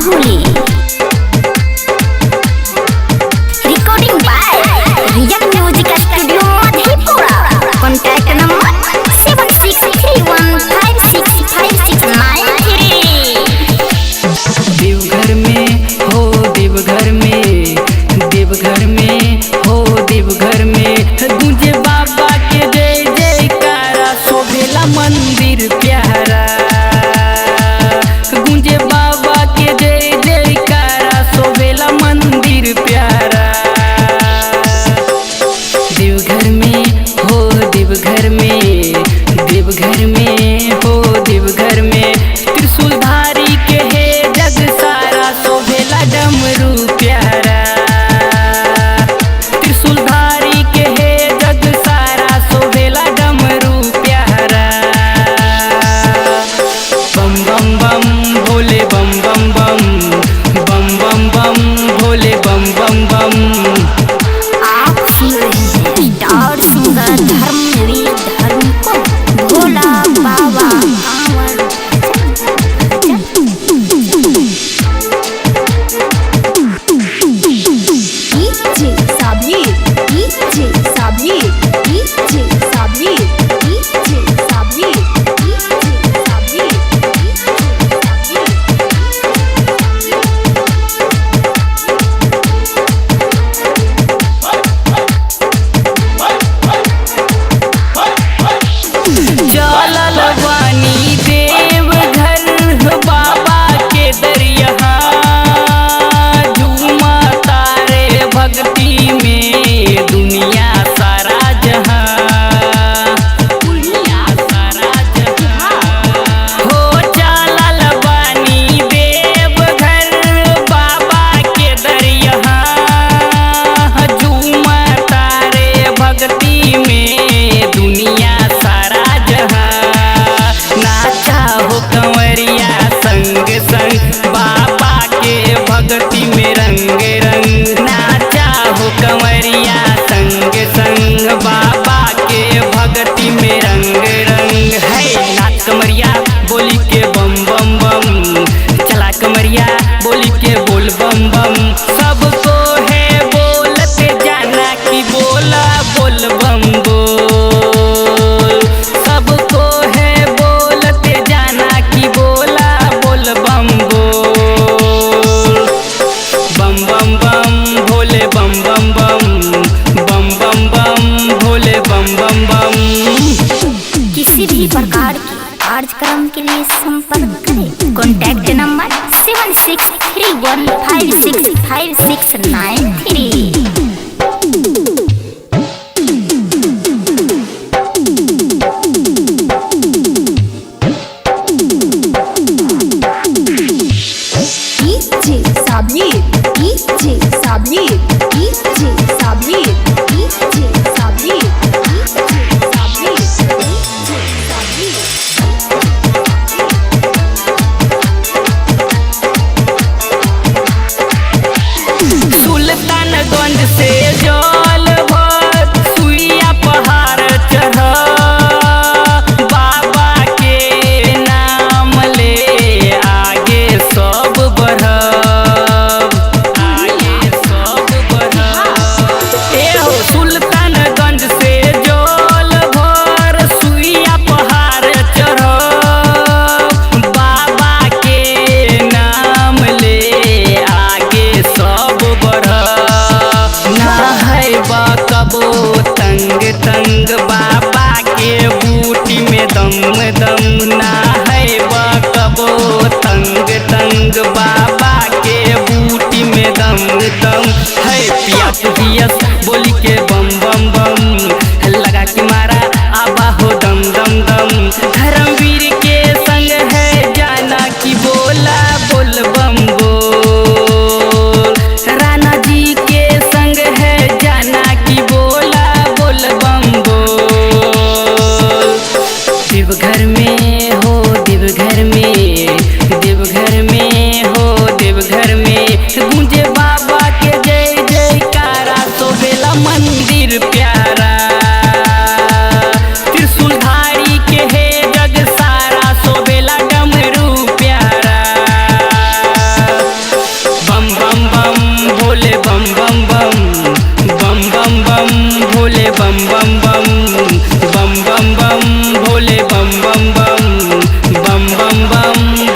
भूलें। Recording by Real Music Studio Madhepura. Contact number 7631565693। Deoghar में हो, देवघर में, देवघर में हो, देवघर में गूंजे बाबा के जय जयकारा, शोभेला मंदिर प्यारा। गूंजे बाबा के जय जयकारा, शोभेला मंदिर प्यारा। देवघर में हो, देवघर में, देवघर में हो, देवघर में त्रिशूलधारी के है जग सारा, शोभेला डमरू प्यारा। त्रिशूलधारी के है जग सारा, शोभेला डमरू प्यारा। बम बम बम भोले बम बम बम, बम बम बम भोले बम बम बम। आप सुन रहे हैं स्टार सिंगर धर्मवीर धर्म को भोला बाबा Kanwar. DJ Sabir, DJ Sabir, DJ Sabir, DJ Sabir, DJ Sabir, DJ Sabir. चलल बानी देवघर बाबा के दरिया, झूमा तारे भक्ति में दुनिया सारा जहां, दुनिया सारा जहां। हो चलल बानी देवघर बाबा के दरिया, झूमा तारे भक्ति में दुनिया सारा जहां। नाचा हो कंवरिया संग संग बाबा के भक्ति में रंग रंग। नाचा हो कंवरिया संग संग बाबा के भक्ति में रंग रंग। है नाच कमरिया बोली के बम बम बम, चला कमरिया बोली के बोल बम बम। सबको है बोलते जाना कि बोला बोल बम बोल। सबको है बोलते जाना कि बोला बोल बम बोल। बम बम बम भोले बम बम बम, बम बम बम भोले बम बम बम। किसी भी प्रकार के कार्यक्रम के लिए संपर्क करें। Contact number 7631565693। DJ Sabir, DJ Sabir, DJ Sabir, DJ Sabir, DJ Sabir, DJ Sabir. Sultanganj से जल भर सुइया पहाड़ चढ़, बाबा के नाम ले आगे सब बढ़ब, आगे सब बढ़ब। ए हो सुल्तानगंज से जल भर सुइया पहाड़ चढ़, बाबा के नाम ले आगे सब बढ़। ना है कबो तंग तंग बाबा के बूटी में दम दम। ना है कबो तंग तंग बाबा के बूटी में दम दम। है पिया पियस बोली के बम बम बम, लगा के मारा आबा हो दम दम दम। धर्मवीर के संग है जाना कि बोला बोल बम बोल। राणा जी के संग है जाना कि बोला बोल बम बोल। देवघर में हो, देवघर में, देवघर में हो, देवघर में गूंजे बाबा के जय जयकारा, शोभेला मंदिर प्यारा। त्रिशूलधारी के है जग सारा, शोभेला डमरू प्यारा। बम बम, बम बम बम भोले बम बम बम, बम बम बम।